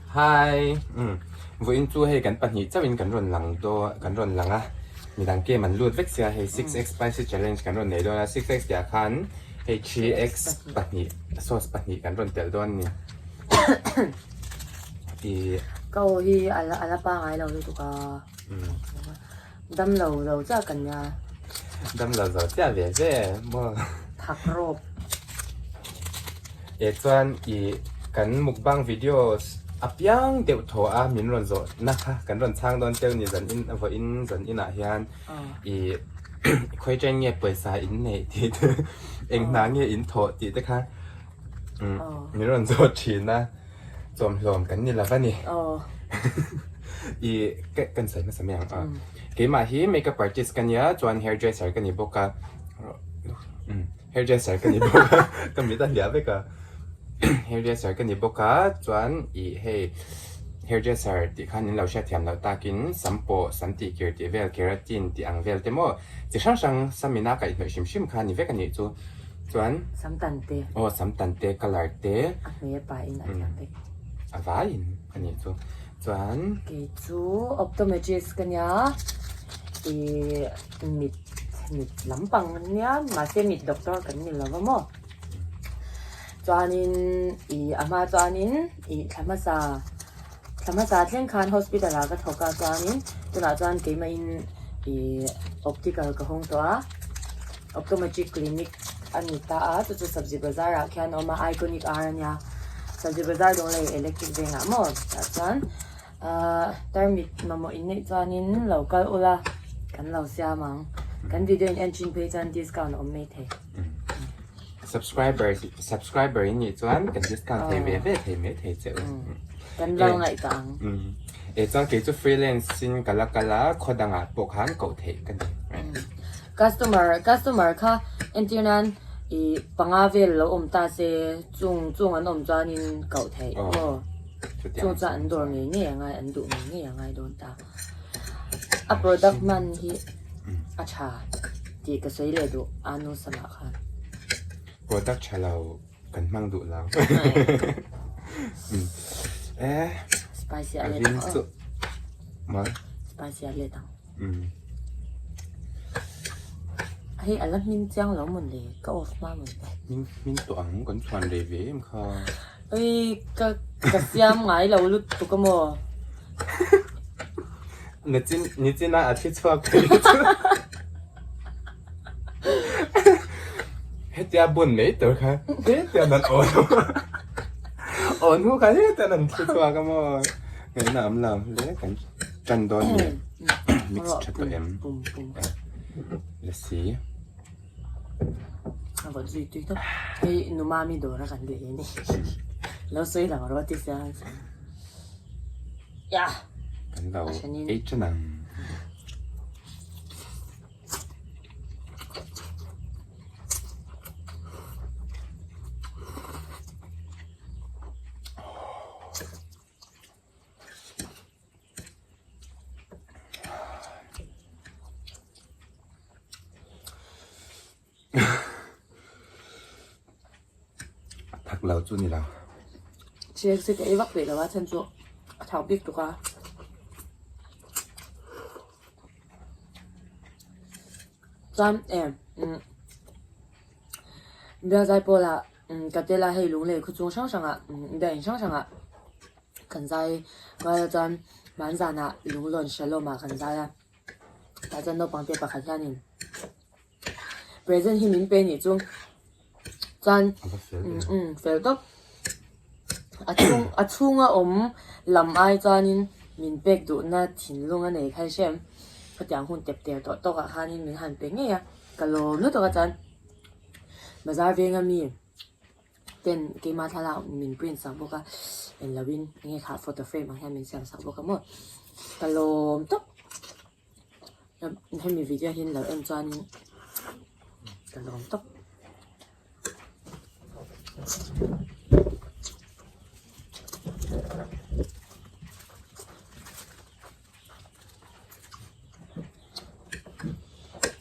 Hi umm vawiin chu hei kan pahnih chauhin kan rawn lang dawn kan rawn lang a midang game an lut vek sia hei six x spicy challenge kan rawn nei dawn a six x tihah khan hei three x pahnih sauce pahnih kan rawn telh dawn a ni ih. Ka aw hi a la a la pangai lo lutuk a dam lo zo chiah ka nia. Dam lo zo chiah ve ve maw. Thak rawp. E chuan i kan mukbang videos apiang deuh thaw a min rawn zawh na kha kan rawn chhang dawn teuh ni zan in vawiin zan inah hian i khawi chen nge pawisa in neih tih te eng hna nge in thawh tih te kha min rawn zawh thin a chawmhlawm kan ni lo va ni. I kan sawi hmasa mai ang a keimah hi makeup artist ka nia chuan hairdresser ka ni bawk a. Hairdresser ka ni bawk a, ka mit a hliah vek a. Hairdresser ka ni bawk a, chuan ih hei hairdresser tih khan in lo hriatthiam loh takin sam pawh, sam tih kir tih vel, keratin tih ang vel te maw chi hrang hrang sam ina kaihhnawih hrim hrim kha a ni vek a nih chu. Chuan Sam tan te. Aw sam tan te, colour te. A hmei a pahin a thiam vek. A vaiin a nih chu. Chuan. Kei chu optometrist ka nia, ih mit mit lampang an nia mahse mit doctor kan ni lo va maw. Chuanin ih a hma chuanin ih thla hmasa thla hmasa thleng khan hospital ah ka thawk a chuanin tunah chuan keimahin ih optical ka hawng tawh a optometric clinic a ni ta a chu chu sabzi bazar ah khian a awm a iconic ar a nia sabzi bazar dawng leh electric vengah maw tah chuan ahh tarmit mamawh in neih chuanin lo kal ula kan lo siam ang kan video in en thin phei chuan discount a awm mai thei. Subscriber subscriber in nih chuan kan discount thei ve ve thei mai thei che u. Kan lo ngaihtuah ang. E chuan kei chu freelance in ka la kal a khaw dangah pawh khan koh theih ka ni. Customer customer kha entir nan ih panga vel lo awm ta se chung chung an awm chuanin koh theih maw chung chuan an dawr ngei ngei a ngai an duh ngei ngei a ngai dawn ta. A product hman hi a tha tih ka sawi leh duh a nu samah khan. Product tha lo kan hmang duh lo. Eh. Spicy a let ang. Maw? Spicy a let ang. Hei a la hming chiang lo mawn le ka off hma mawn le. Hming hming tawh ang kan chhuan rei ve em kha. Ui ka ka siam ngai lo lutuk a maw. Nichin nichin a a thi chhuak phei chu. Hetia bun mai tur kha hetia nan awn awn hu kha hetia nan thi chhuak a maw. Ngaihna am lo hle kan tan dawn ni mix tha tawh em la si. A vawt zui tui tawp hei numami dawr a kan leh a ni lo sawi lang rawh ti sia ya kan lo ei tan ang. Thak lo chu ni lo. Chiang se ka ei vak peih lo a chhan chu a thau bik tuk a. Chuan e umm Bialzai pawlah ka tel a hei lunglei khaw chung hrang hrangah biakinn hrang hrangah kan zai rual a chuan hmanzanah lunglawn Shalom ah kan zai a tah chuan naupang te pakhat hianin present hi min pe nih chu chuan umm fel tawp a chhung a chhunga awm lam ai chuanin min pek duhna thinlung a nei kha i hre em khatiang hun tep ter tawh tawkah khanin min han pe ngei a ka lawm lutuk a chuan. Bazar venga mi ten keima thlalak min print sak bawk a en lo in enge kha photo frame ang hian min siam sak bawk a maw ka lawm tawp hemi video hi lo en chuan in ka lawm tawp.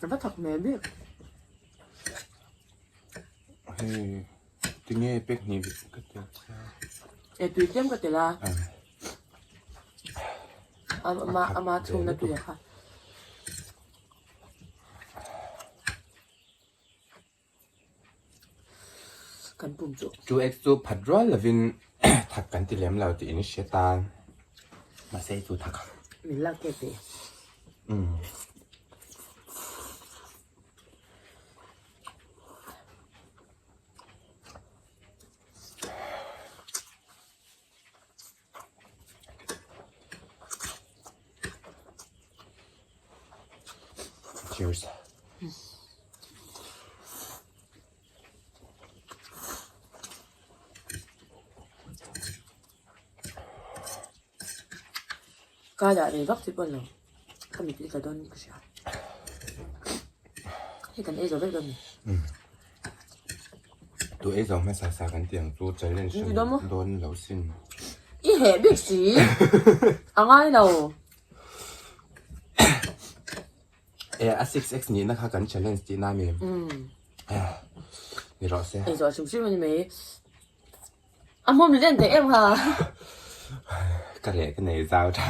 Ka va thawk hmel bik. Hei tinge pek hnih ka tel kha. E tui tlem ka tel a. Ama ama chhungna tui a kha. Kan pum chu. 2x chu phat rual lovin thak kan ti lem lo tih in hre ta. Mahse chu thak. Min lak tep e. Umm. Cheers. Ka dah rei vak chi pawn lo. Ka mit i tla dawn ka hria. Hei kan ei zo vek dawn ni. Tu ei zo hmasa sa kan ti ang chu challenge dawn lo sin. I heh bik si. A ngai lo. E a 6x nihna kha kan challenge tihna mi. Ni rawh se. Ei zawh hrim hrim a ni mai. A hmawm len thei em kha. Ka reh ka nei zau tha.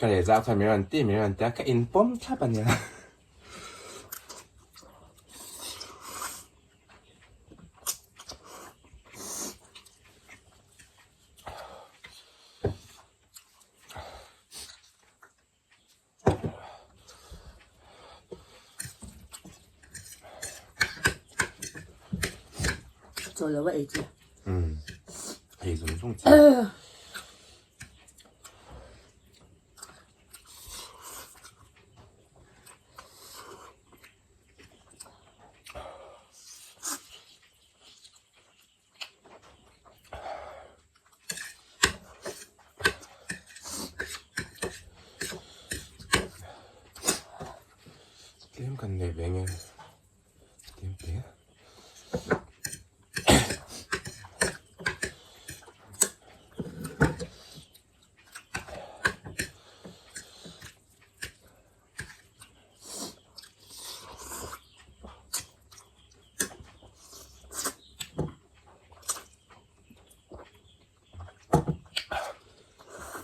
Ka reh zau kha min rawn ti min rawn ti a ka in pawm thlap a nia. Chaw lo a ei chi. Umm. Ei zung zung chi. Tlem kan nei ve nge tlem te.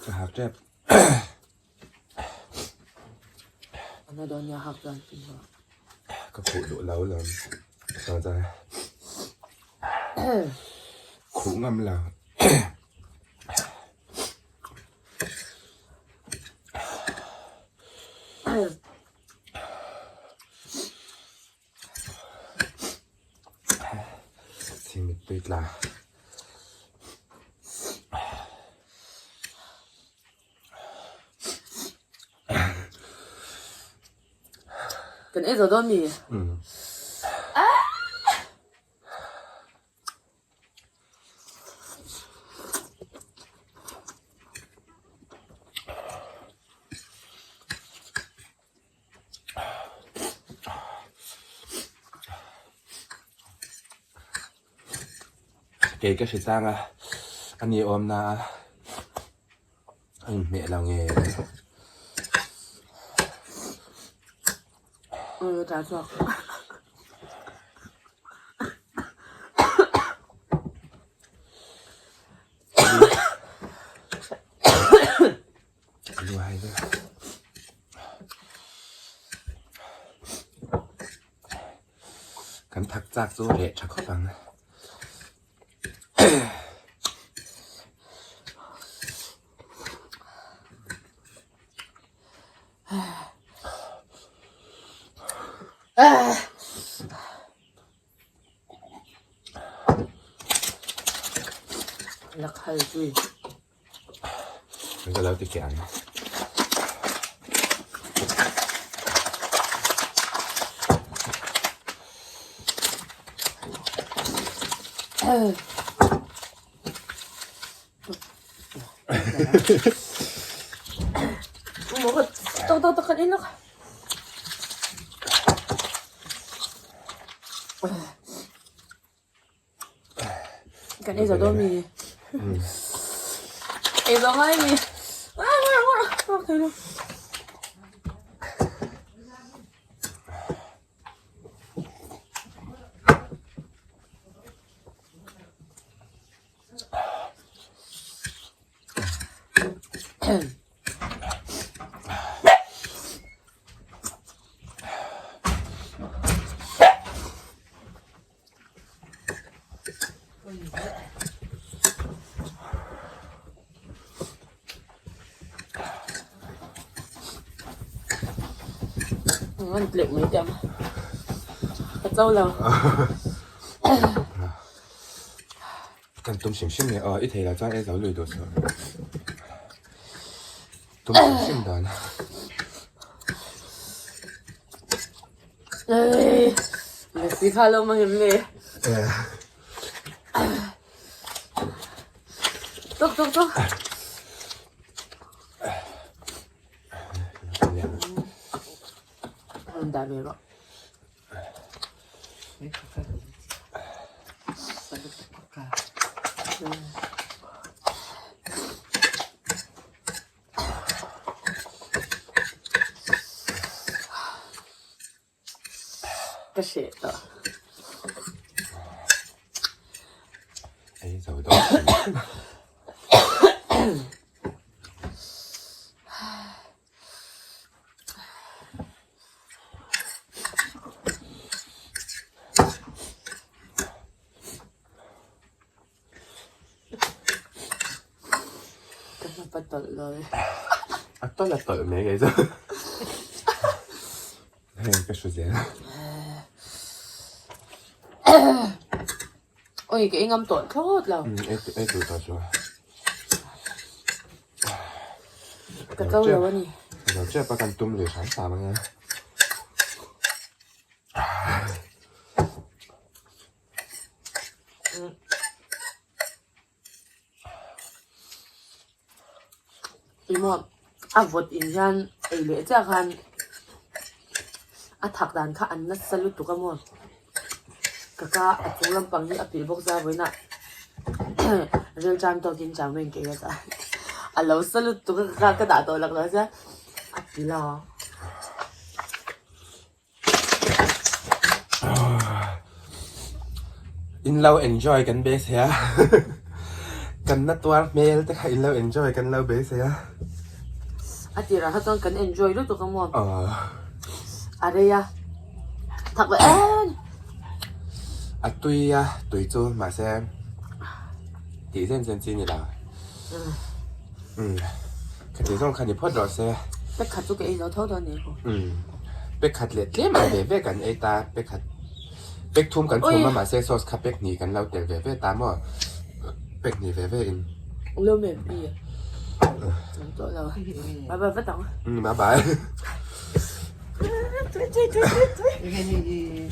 Ka hak tep. Ana dawn nia hak chuan Ka khuh duh lo lawm. Chuan chuan khuh ngam lo. Chimit tui tla. Kan ei zo dawn mi? Kei ka hre tlang a, a ni awmna a a inhmeh lo nge. Luai deuh. Kan thak chak chu reh tha khawp ang. La khal zui. Ka lo ti keh ang. Tak tak tak kan inak. Kan ei zo dawn mi. Ei zo ngai mi. Ah, ngawr ngawr. Ngawr thei lo. An tleuh mai teh ang ka cho lo. Kan tum hrim hrim nge aw i thei lo chuan ei zo lui duh suh. Tum hrim hrim dan. Lasi kha lo mang em le. Tok tok tok. Rawn dah ve rawh. Ka hreh tawh. Ei zo dawn. Ka hnap a tawlh lawi. A tawlh a tawlh mai kei chu. Hei ka hru zel. Oi ka ingam tawlh thlawt lo. Ei tur tawh chu. Ka to lo a ni. Lo chep a kan tum lui hram hram ang e. Emaw a vawt in hian ei leh chiah khan a thak dan kha an nasa lutuk a maw ka ka a chung lampang hi a pilh bawk zau vawiin ah rel tan tawkin chau mai ang kei a a lo sa lutuk a ka ka ka dah tawh lak lo sia a pilh a. In lo enjoy kan beisei a kan na tuar hmel te kha in lo enjoy kan lo beisei a. A tirah kha chuan kan enjoy lutuk a maw a rei a thak leh em. A tui a tui chu mahse tih zen zen chi ni lo. Umm ka tih zawng kha ni phawt rawh se. Pek khat chu ka ei zo tho dawn ni. Umm pek khat leh tlem ang ve ve kan ei ta pek khat pek thum kan chhum a mahse sauce kha pek hnih kan lo tel ve ve ta maw pek hnih ve ve in. Lo mem pi an tawh lo bye bye vat ang. Umm bye bye. Tui tui tui tui tui.